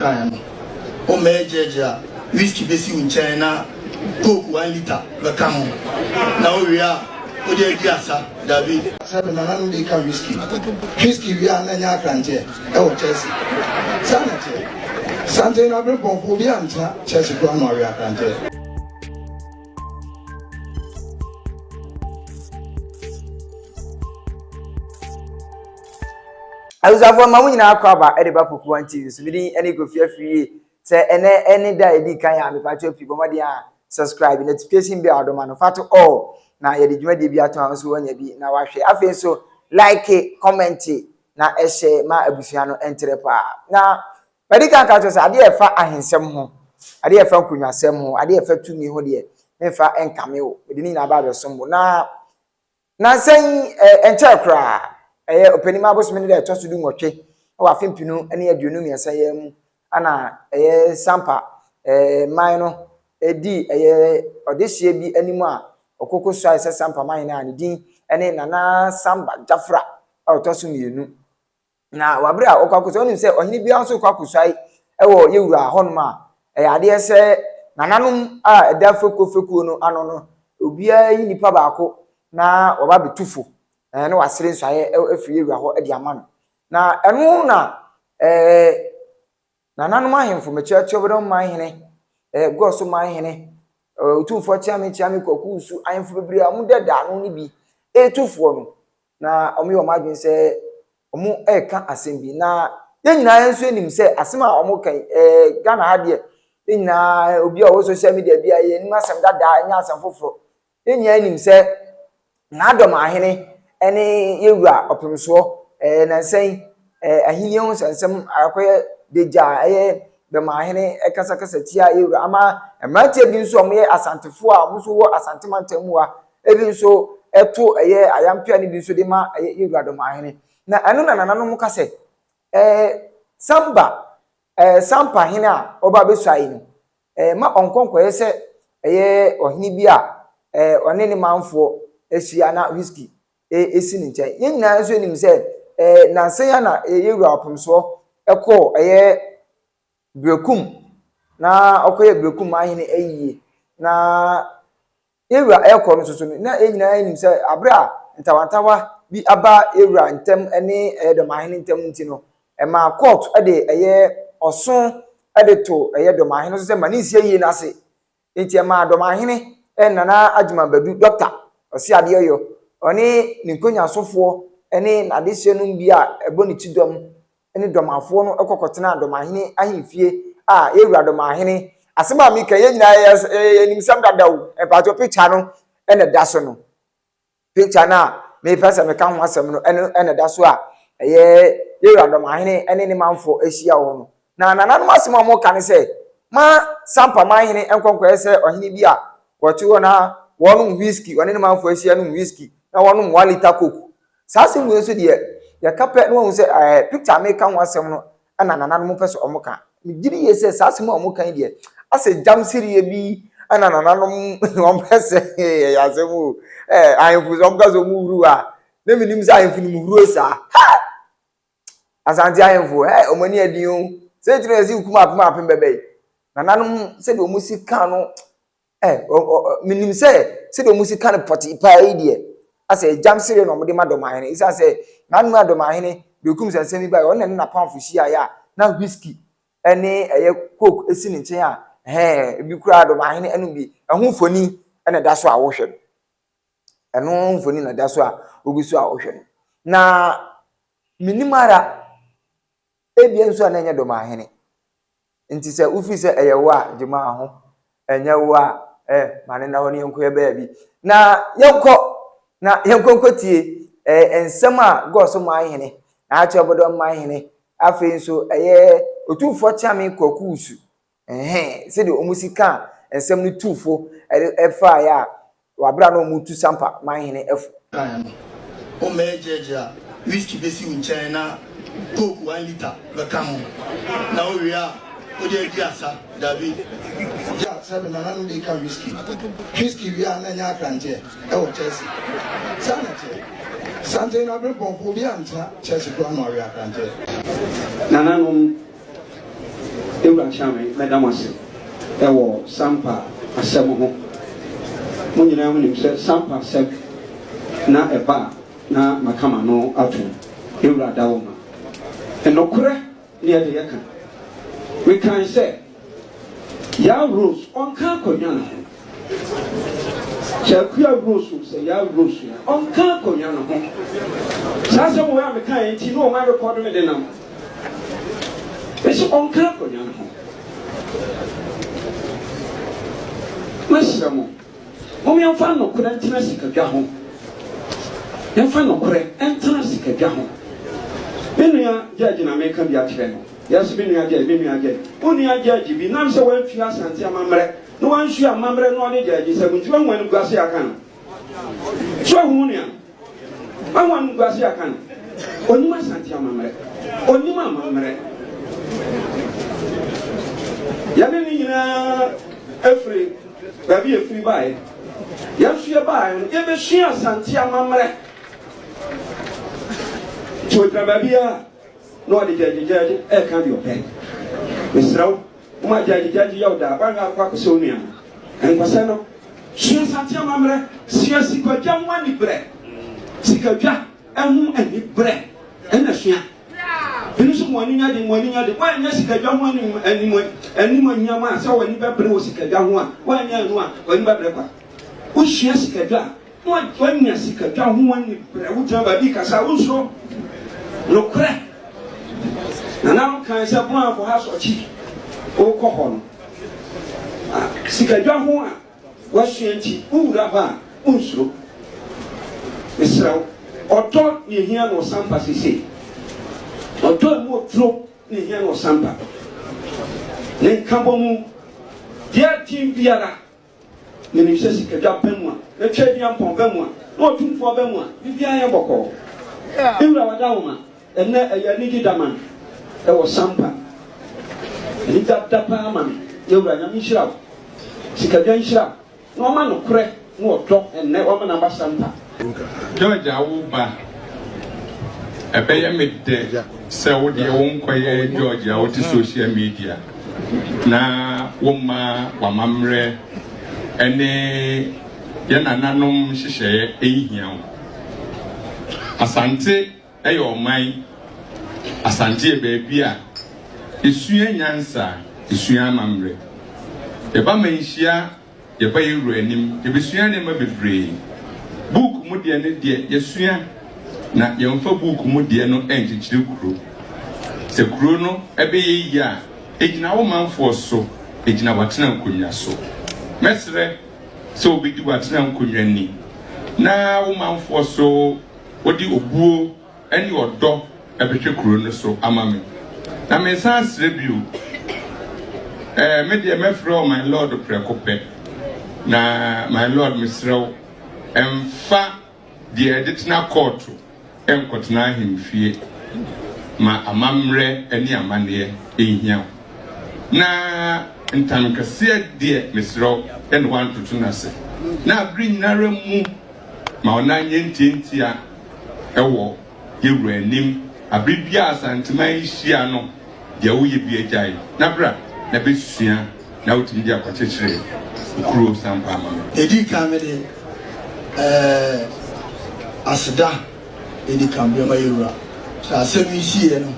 Kaeɛ no, wommɛyɛ gyɛɛgye a, whisky bɛsi wo nkyɛn na coke one litre bɛka ho, na wowie a, wode adi asa. Dabi. Sɛ me nananom de ka whisky, whisky wie a na ɛnyɛ akranteɛ ɛwɔ Chelsea. Saa na ɛteɛ. Sante na bere pɔnfo obi antena Chelsea koraa na ɔwe akranteɛ. Abusuafoɔ ma mo nyinaa akɔ aba de ba Pokuwa TV so. Me din ne Kofi Afriyie. Sɛ ɛnɛ ɛne da a ɛdi kan a mepatwa pii bɔ mmɔden a subscribe notification bell adoma no fa to all na yɛde dwumadie bi ato a nso wanya bi na wahwɛ. Afei nso like, comment na ɛhyɛ ma abusua no ntere paa. Na madi kan ka kyerɛ sɛ adeɛ a ɛfa ahensɛm ho, adeɛ a ɛfa nkonnwasɛm ho, adeɛ a ɛfa tumi ho deɛ memfa nkame wo. Mede ne nyinaa ba abɛsom wo. Na Nnansa yi, ɛnkyɛe koraa, ɛyɛ Ɔpɛnim abosome no da ɛtɔ so dunwɔtwe wɔ afe mpenu ne 23 yi mu na ɛyɛ Sampa man no dii ɛyɛ ɔdehyeɛ bi anim a ɔkoko suae sɛ Sampa manhene a ne din ne Nana Samba Gyafra a ɔtɔ so mmienu. Na wɔ abere a ɔkɔ akɔsuae, wonim sɛ ɔhene biara nso kɔ akɔsuae wɔ yɛwura hɔnom a, ɛyɛ adeɛ sɛ nananom a ɛda fekuo fekuo no ano no, obiara yi nipa baako na wɔba abɛtu fo na wasere nsuaeɛ afiri yɛwura hɔ de ama no. Na ɛno na ɛɛ Nananom ahemfo, mekyerɛ Kyerɛwdɔm man hene, eh, Gɔso man hene, eh, Otumfoɔ Kyeame Kyeame Kwaku Nsu, ahemfo bebree a wɔda da ano no bi retufoɔ no, na wɔyɛ wɔn adwene sɛ wɔreka asɛm bi. Na yɛn nyinaa nso nim sɛ asɛm a wɔka yi, eh, Ghana ha deɛ, yɛn nyinaa obi a ɔwɔ social media bi a yɛnim asɛm dada, ɛnyɛ asɛm foforɔ. Yɛn nyinaa nim sɛ N'adɔm ahene ne yɛn wura ɔpemsoɔ ɛɛ nansa yi ɛɛ ahenni ho nsɛnsɛm akɔyɛ degya a ɛyɛ bɛma ahene kasakasa tia yɛn wura ama mmeranteɛ bi nso a wɔyɛ asantefoɔ a wɔn nso wɔ asante mantam mu ha ebi nso ɛto ɛyɛ ayampea no bi nso de ma ɛyɛ yɛn wura dɔm ahene na ɛno na nananom ka sɛ ɛɛ samba ɛɛ sampa hene a ɔba abɛsua yi no Mma ɔnkɔ nkɔyɛ sɛ ɛyɛ ɔhene bi a ɔne ne manfoɔ ahyia na whisky si ne nkyɛn. Yɛn nyinaa nso nim sɛ nnansa yi ara na yɛn wura ɔpemsoɔ kɔɔ ɛyɛ Berekum na ɔkɔyɛ Berekum ahene ayie na Yɛn wura rekɔ no nso so no, na yɛn nyinaa nim sɛ bere a ntawantawa bi aba yɛn wura ntam ne ɛyɛ dɔmahene ntam nti no, ɛmaa court de ɛyɛ ɔso de to ɛyɛ dɔmahene so sɛ ma ne nsi ayie no ase. Nti ɛmaa dɔmahene Nana Agyeman Badu, Dɔkta, Ɔseadeɛyɔ, ɔne ne nkonyasofoɔ ne n'adehyeɛ nom bi a ɛbɔ ne ti dɔm ne Dɔmafoɔ no kɔ kɔtenaa Dɔmahene ahemfie a yɛwura Dɔmahene asɛm a meka yɛn nyinaa yɛnim sɛm dada o mpakyɛ picture no ɛna ɛda so no picture no a mepɛ sɛ meka ho asɛm no ɛno ɛna ɛda so a ɛyɛ yɛwura Dɔmahene ɛne ne manfoɔ ahyia wɔ no na nananom asɛm a wɔka ne sɛ ma Sampa manhene nkɔnkɔyɛ sɛ ɔhene bi a wɔte hɔ na wɔnom whisky ɔne ne manfoɔ ahyia nom whisky na wɔnom one litre coke Saa asɛm wei nso deɛ, yɛka pɛ na wahu sɛ ɛɛ picture a meka ho asɛm no ɛna nananom pɛ sɛ wɔn ka. Megye di yie sɛ saa asɛm a wɔn ka yi deɛ, asɛ gyam sereɛ bi ɛna nananom wɔn pɛ sɛ ɛyɛ asɛm o. Ɛɛ ahemfo sɛ wɔn ka sɛ wɔn huru a, na menim sɛ ahemfo nim huro saa. Ha! Asante ahemfo, ɛ wɔn ani adin o. Sɛ etiri na yɛsi kum apem apem bɛbɛ yi. Nananom sɛdeɛ wɔn si ka no Ɛ, ɔ, ɔ, menim sɛ sɛdeɛ wɔn si ka no pɔtee paa yi deɛ, asɛ agyam sereɛ na wɔde ma dɔmahene. Esiane sɛ n'anom a dɔmahene Berekum sɛ nsɛm yi baeɛ, ɔno na ne n'apamfo hyiaeɛ a na whisky ne ɛyɛ coke si ne nkyɛn a, ɛhɛn, ebi koraa dɔmahene anom bi. Ɛho mfoni na ɛda so a wohwɛ no. Ɛno mfoni na ɛda so a wogu so a wohwɛ no. Na menim ara, ebia nso a na ɛnyɛ dɔmahene. Nti sɛ wofiri sɛ ɛyɛ wo a, gye ma ho. Ɛnyɛ wo a, eh, ma ne nna hɔ ne yɛnkɔ yɛ baabi. Na yɛnkɔ, na yɛnkɔ nkɔtie eh, nsɛm a Gɔso man hene, na akyɛ ɔbɔdɔm man hene, afei nso ɛyɛ Otumfoɔ Kyeame Kwaku Wusu, ɛhɛn, sɛdeɛ wɔn si kaa nsɛm no tuu fo ɛfaeɛ a Wɔ aber a nna wɔrutu Sampa manhene afu. Kan no, wommɛyɛ gyɛɛgye a, whisky bɛsi wo nkyɛn na coke one litre bɛka ho, na wowie a, wode adi asa. Dabi. Gya sɛ me nananom de ka whisky. Whisky wie a na ɛnyɛ akranteɛ ɛwɔ Chelsea. Saa na ɛteɛ. Sante na bere pɔnfo obi antena Chelsea koraa na wawe akranteɛ. Nananom. Ewura Kyeame, mɛda mo ase wɔ Sampa asɛm ho. Mo nyinaa mo nim sɛ Sampa asɛm na ɛba a na maka m'ano atom. Ewura Dawoma, nokorɛ ne yɛde yɛka. Mekae sɛ, Yaa Rose, ɔnka akonnwa no ho. Sɛ Akua Rose o, sɛ Yaa Rose o, ɔnka akonnwa no ho. Saa asɛm wei a mekaeɛ nti na wɔn arekɔdo me de nam. Mese ɔnka akonnwa no ho. Mɛsrɛ mo, mom yɛmfa nokorɛ ntena sikadwa ho. Yɛmfa nokorɛ ntena sikadwa ho. Me nua Judge na meka bi akyerɛ no. Yes, me nua Judge, me nua Judge. Wo nua Judge bi, nam sɛ wantua Asante amammerɛ, na wansua amammerɛ na ɔde Judge nsɛm nti, wahu animguase a aka no. So wahu wo nua no? Wahu animguase a aka no? Onim Asante amammerɛ. Onim amammerɛ. Yɛne ne nyinaa efiri baabi efiri baeɛ. Yɛn nso yɛbaeɛ no, yɛbɛsua Asante amammerɛ. Nti ogyina baabi a na ɔde gyɛɛgyegyɛɛgye ɛreka deɛ ɔpɛ. Mesrɛ wo, woma gyɛɛgyegyɛɛgye yɛ wo daa, woanhwɛ akɔ akɔsɛ wo nua no. Nkɔsɛ no. Sua Asante amammerɛ, sua sikadwa ho aniberɛ. Sikadwa ho aniberɛ ɛna sua. Binom nso mo ani nya den, mo ani nya den. Woannya sikadwa ho anim anim anim anyiam a sɛ w'ani bɛbere wɔ sikadwa ho a, woannya ɛno a, w'ani bɛbere kwa. Wosua sikadwa a, na woanya sikadwa ho aniberɛ. Wogyina baabi kasa a, wonsuro. Nokorɛ, nananom kae sɛ bono akɔ ha sɔkyi, wokɔ hɔ no, sikadwa ho a woasua nti, wowura hɔ a, wonsuro. Mesrɛ wo, ɔdɔ na ehia no ɔsampa seesei. Ɔdɔ a emu oduro na ehia no ɔsampa. Ne nkabɔmu, deɛ ɛden biara, Menim sɛ sikadwa ba mu a, na Tweaduampɔn ba mu a, na Otumfoɔ ba mu a, biribiara yɛ bɔkɔɔ. Me wura Wadawoma, ɛnnɛ ɛyɛ anigye da ma me wɔ Sampa. Anigya da paa ma me. Yɛwura, Nyame nhyira wo. Sikadwa nhyira wo, na ɔma nokorɛ ne ɔdɔ ɛnnɛ wama no aba Sampa. George a wo ba, ɛbɛyɛ me dɛ sɛ wo deɛ wo nkɔyɛ George a wote social media na womma w'amammerɛ ne yɛn nananom nhyehyɛeɛ nhia wo. Asante yɛ ɔman, Asante yɛ baabi a yɛsua nyansa, yɛsua amammerɛ. Yɛba manhyia Yɛba yɛn Wura anim, yɛbɛsua nneɛma bebree. Buuku mu deɛ no deɛ, yɛsua, na yɛmfa buuku mu deɛ no nkyekyere kuro. Sɛ kuro no bɛyɛ yie a, ɛgyina wo manfoɔ so, ɛgyina w'atena nkonnwa so. Mɛsrɛ sɛ wobɛdi w'atena nkonnwa ni, na wo manfoɔ so wode obuo ne ɔdɔ bɛhwɛ kuro no so ama me. Na mesan srɛ bio, eh, me deɛ mɛfrɛ wo my lord prɛko pɛ. Na my lord mesrɛ wo, mfa deɛ yɛde tena kɔɔto nkɔtena ahemfie ma amammerɛ ne amanneɛ nhia wo. Na ntamkɛseɛ deɛ mesrɛ wo, ɛne woantoto no ase. Na abere nyinara mu ma wo nan nyɛ ntiantia wɔ yɛ wura anim abere biara Asanteman yi hyia no deɛ woyɛ bia gyae na bra na bɛsua na wotumi de akɔkyekyere wo kuro Sampa ama me. Ɛdi kan mede eh, aseda ɛdi kan bɛma yɛ wura sɛ asɛm yi siiɛ no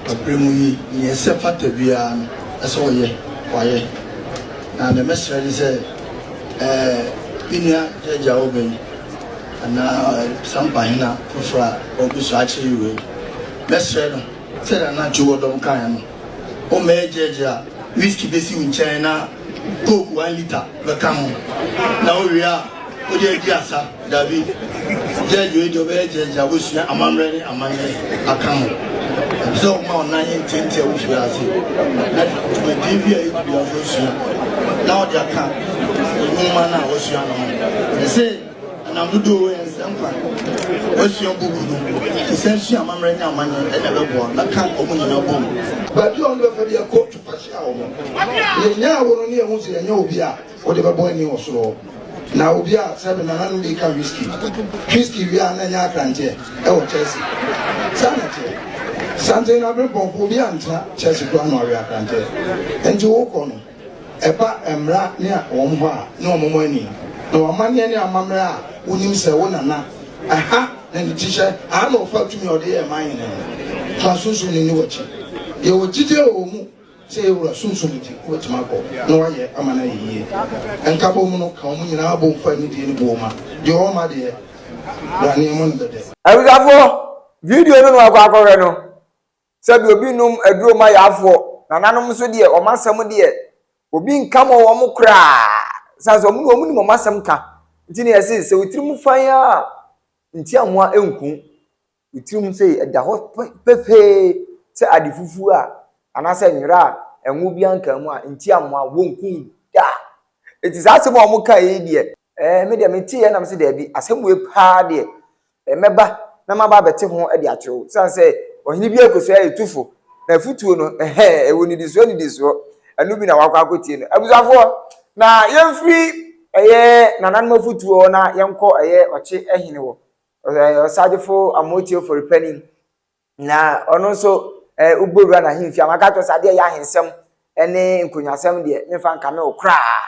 ɔbrɛ mu yi neɛ ɛsɛ fata biara no ɛsɛ ɔyɛ wayɛ na deɛ mɛsrɛ ne sɛ eh, me nua gyagya wo bɛyi anaa sampahene foforɔ a ɔrebɛsua akyerɛ yi wei, mɛsrɛ no sɛdeɛ na Joe Odom kaeɛ no, wommɛyɛ gyɛɛgye a whisky bɛsi wo nkyɛn na coke one litre bɛka ho na wowie a wode adi asa. Dabi, gyɛɛgye wei deɛ ɔbɛyɛ gyɛɛgye a wɔsua amammerɛ ne amanneɛ aka ho. Ɛpɛ sɛ woma wo nan yɛ ntiantia wo fie ase na dwumadie bi a ɛdi biara nso sua na wode aka nwoma no a wasua no ho. Ɛsɛ Ɛnam dodoɔ wei ɛnsɛ nkwa. Wasua buku no te sɛ sua amammerɛ ne amanneɛ ɛna ɛbɛboa na ka wɔn nyinaa bom. Baabi a wɔde bɛfa bi akɔ twa fa hyia wɔn. Yɛnyaa wo no ne yɛhu sɛ yɛnyɛ obi a wode bɛbɔ ani wɔ soro hɔ. Na obi a sɛ me nananom bi ka whisky, whisky wie a na ɛnyɛ akranteɛ ɛwɔ Chelsea. Saa na ɛteɛ. Sante na Aberempɔnfoɔ obi antena Chelsea koraa na wawe akranteɛ. Nti wokɔ no, ɛba mmra ne a wɔn hɔ a ne wɔn mo ani. Na w'amanneɛ ne amammerɛ a wonim sɛ wo nana, ɛha na ne ti hyɛ, aha na ɔfa tumi a ɔde yɛɛ man hene no. Ma sunsum no nni w'akyi. Yɛwɔ gyidie wɔ wo mu sɛ yɛn Wura sunsum nti wobɛtumi akɔ na woayɛ ama no ayɛ yie. Nkabom no ka wɔn nyinaa bom fa anidie ne buo ma deɛ ɔrema deɛ, bra ne yɛmmɔ no dɛdɛ. Abusuafoɔ, video no na wakɔ akɔhwɛ no. Sɛbi obi nom aduro ma yaafoɔ, nananom nso deɛ wɔn asɛm deɛ obi nka ma wɔn koraa. San sɛ wɔn wɔn nim wɔn asɛm ka. Nti na yɛse sɛ wo tirim fan a ntiamoa nku. Wo tirim sɛ ɛda hɔ pefee sɛ ade fufuo a anaasɛ nwera a ɛnwo bi anka mu a ntiamoa wɔnku da. Nti saa asɛm a wɔn ka yi deɛ Ɛɛ, me deɛ meteeɛ na mese daabi, asɛm wei paa deɛ, mɛba na maba abɛte ho de akyerɛ wo. Sane sɛ ɔhene bi akosua yɛ tufo, na afutuo no, ɛhɛn, ɛwɔ nnidisoɔ nnidisoɔ. Ɛno bi na wakɔ akɔtie no. Abusuafoɔ, na yɛmfiri ɛyɛ nananom afutuo hɔ na yɛnkɔ ɛyɛ ɔkye hene hɔ, Ɔsagyefo Amoatia Ofori Panin. Na ɔno nso eh, wobɛwura n'ahemfie a maka kyerɛ sɛ adeɛ ɛyɛ ahensɛm ne nkonnwasɛm deɛ memfa nkame wo koraa.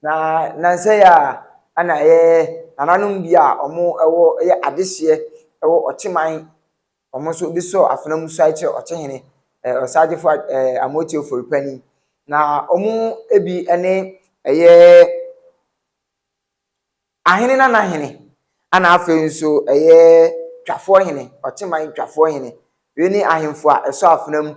Na nansa yi a ana ɛyɛ nananom bi a wɔn ɛwɔ ɛyɛ adehyeɛ ɛwɔ ɔkyeman wɔn nso bi sɔ afena mu suae kyerɛ ɔkyehene eh, ɔsagyefo eh, Amoatia Ofori Panin. Na wɔn bi ne ɛyɛ Ahene nana hene, ɛna afei nso ɛyɛ Twafoɔ hene, Ɔkyeman Twafoɔ hene. Wei ne ahemfo a ɛsɔ afena mu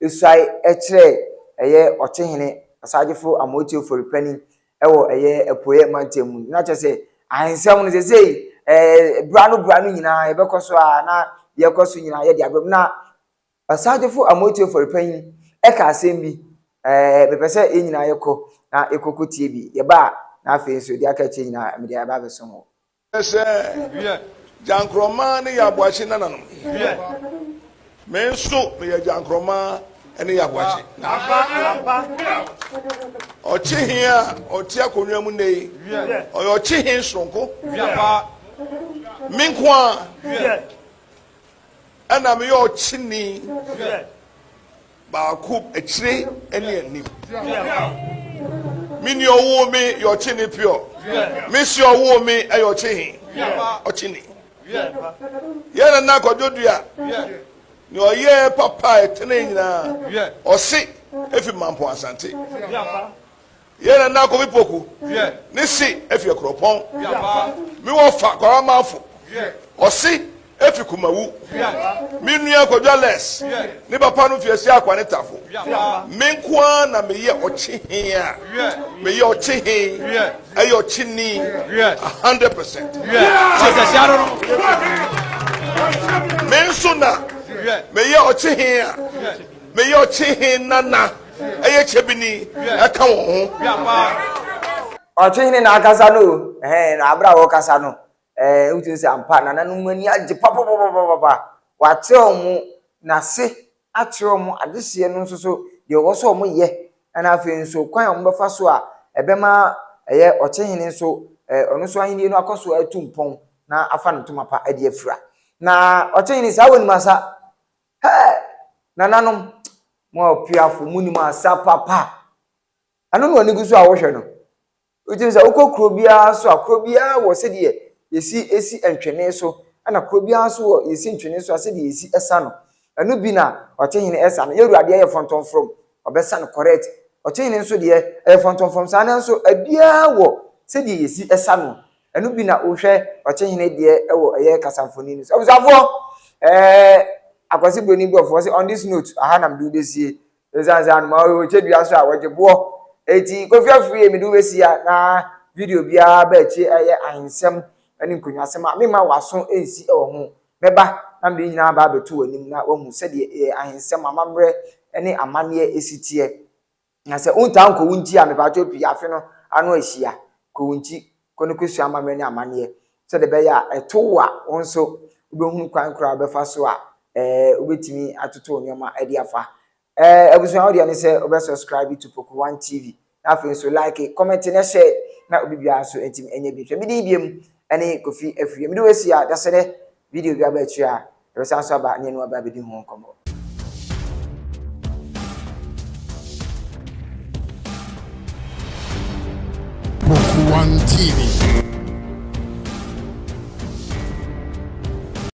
suae kyerɛ ɛyɛ Ɔkyehene Ɔsagyefo Amoatia Ofori Panin ɛwɔ ɛyɛ Apueɛ mantam mu. Na kyerɛ sɛ ahensɛm no sesei ɛɛ bra no bra no nyinaa yɛbɛkɔ so a na deɛ ɛkɔ so nyinaa yɛde abrɛ mu. Na Ɔsagyefo Amoatia Ofori Panyin ka asɛm bi, ɛɛ, mepɛ sɛ yɛn nyinaa yɛkɔ na yɛkɔkɔtie bi. Yɛba a, na afei nso deɛ aka akyire nyinaa mede aba abɛsom wo. Sɛ Gyankrɔmaa ne Yaboakye nananom. Me nso meyɛ Gyankrɔmaa ne Yaboakye. Ɔkyehe a ɔte akonnwa mu nnɛ yi, ɔyɛ ɔkyehe soronko. Me nko ara. Ɛna meyɛ ɔkyeni baako akyire ne anim. Me nua ɔwoo me yɛ ɔkyeni pure. Me si ɔwoo me ɛyɛ ɔkyehe ɔkyeni. Yɛn nana akɔdwo dua nea ɔyɛ papa a ɛtene nyinaa ɔse efi Mampo Asante. Yɛn nana Kofi Poku ne se efi Akuropɔn. Me wɔfa Kwara Manfo ɔse efi Kumawu. Me nua Kwadwo Alex ne papa no fi Asiakwa ne Tafo. Me nko ara na meyɛ ɔkyehe a meyɛ ɔkyehe ɛyɛ ɔkyeni 100%. Me nso na meyɛ ɔkyehe a meyɛ ɔkyehe nana. ɛyɛ kyɛbini ɛka wɔn ho. Ɔtwehene na akasa no o, ɛhɛn, na abere a wɔkasa no, ɛɛ, wotumi sɛ ampa, nananom ani agye papapapapapa. Wakyerɛ wɔn n'ase, akyerɛ wɔn adehyeɛ no nso so, deɛ ɛwɔ sɛ wɔyɛ, ɛna afei nso kwan a wɔbɛfa so a ɛbɛma ɛyɛ ɔkyehene nso, ɛɛ, ɔno nso ahenni no akɔ so atu mpɔn na afa ne ntoma pa de afira. Na ɔkyehene saa wɔnim asa, Hɛɛ! Nananom, mo a ɔpeafo, mo nim asa papa. Ɛno na w'ani gu so a wohwɛ no. Wotumi sɛ wokɔ kuro biara so a, kuro biara wɔ sɛdeɛ yɛsi esi ntwene so, ɛna kuro biara nso wɔ yɛsi ntwene so a sɛdeɛ yɛsi ɛsa no. Ɛno bi na ɔkyehene ɛsa no. Yɛwura deɛ yɛ fɔntɔnfrɔm, ɔbɛsa no correct. Ɔkyehene nso deɛ ɛyɛ fɔntɔnfrɔm saa, nanso ebiara wɔ sɛdeɛ yɛsi ɛsa no. Ɛno bi na wohwɛ ɔkyehene deɛ ɛwɔ ɛyɛ kasamfoni no so. Abusuafoɔ, ɛɛ Akwasi Broni Brɔfoɔ sɛ on this note, aha na mede wobɛsie. Ɛsiane sɛ anoma ɔkyɛ dua so a wɔgye boɔ. Eti Kofi Afriyie mede wobɛsi a na video biara ba akyi ɛyɛ ahensɛm ne nkonnwasɛm a memma w'aso nsi wɔ ho. Mɛba na mede ne nyinaa aba abɛto w'anim na woahu sɛdeɛ ɛyɛ ahensɛm, amammerɛ ne amanneɛ si teɛ. Na sɛ wontaa nkɔ wo nkyi a, mepaakyɛw pii, afe no ano ahyia, kɔ wo nkyi, kɔ no kɔsua amammerɛ ne amanneɛ, sɛdeɛ ɛbɛyɛ a ɛto wo a, wo nso wobɛhunu kwan koraa a wobɛfa so a ɛɛ wobɛtumi atoto wo nneɛma de afa. Ɛɛ abusua wo deɛ ne sɛ wobɛ subscribe to Poku One TV, na afei nso like, comment na share na obi biara nso ntumi nyɛ bi nhwɛ. Me din biam ɛne Kofi Afriyie. Mede wo asi a, dasɛ dɛ video bi aba akyire a, yɛbɛsan so aba ne yɛne wo aba abɛdi ho nkɔmmɔ. One TV.